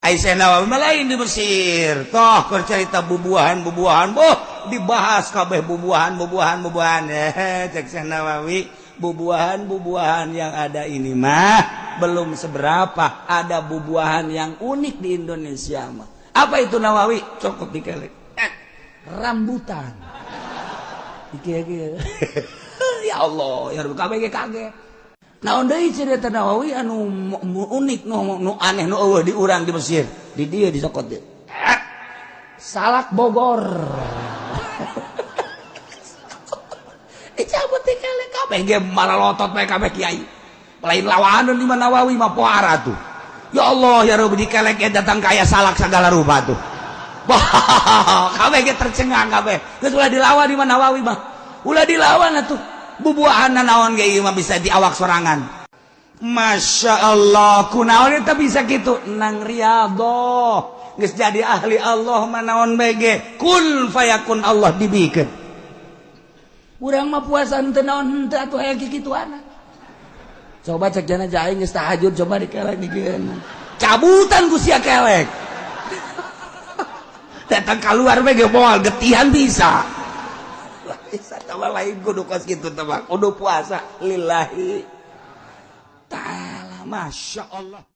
Aisyah Nawawi mah lain di Mesir. Toh keur cerita bubuahan-bubuahan, boh dibahas kabeh bubuahan bubuahan bubuahan. Eh, cek Syekh Nawawi, bubuahan-bubuahan yang ada ini mah belum seberapa, ada bubuahan yang unik di Indonesia mah. Apa itu, Nawawi? Cokot dikelek. Eh, rambutan. Iki ya Allah, ya Rabbi, kabeh kaget. Naon deui cerita Nawawi anu unik, nu aneh, nu euweuh di urang di Mesir? Di dieu disokot dieu. Eh, salak Bogor. Dicabut dikelek, kabeh ge maralotot bae kabeh kiai. Lain lawanan di Nawawi mah, pohara tuh. Ya Allah ya Rabbi, dikelek ge datang kaya salak segala rupa tuh. Wah, kabeh ge tercengang kabeh. Geus ulah dilawan di Nawawi mah. Ulah dilawan atuh. Bubuahan naon ge ieu mah bisa di awak sorangan. Masya Allah, kunaon eta bisa gitu? Nang riyadhah. Geus jadi ahli Allah mah naon bae ge kun fayakun Allah dibikeun. Urang mah puasa henteu naon henteu atuh, aya kikituana. Coba cek jana aing geus tahajud, coba dikelek dikeun. Cabutan ku sia kelek. Datang keluar bae ge moal getihan bisa. Bisa coba lain kudu kos kitu teh, kudu puasa lillahi ta'ala. Masya Allah.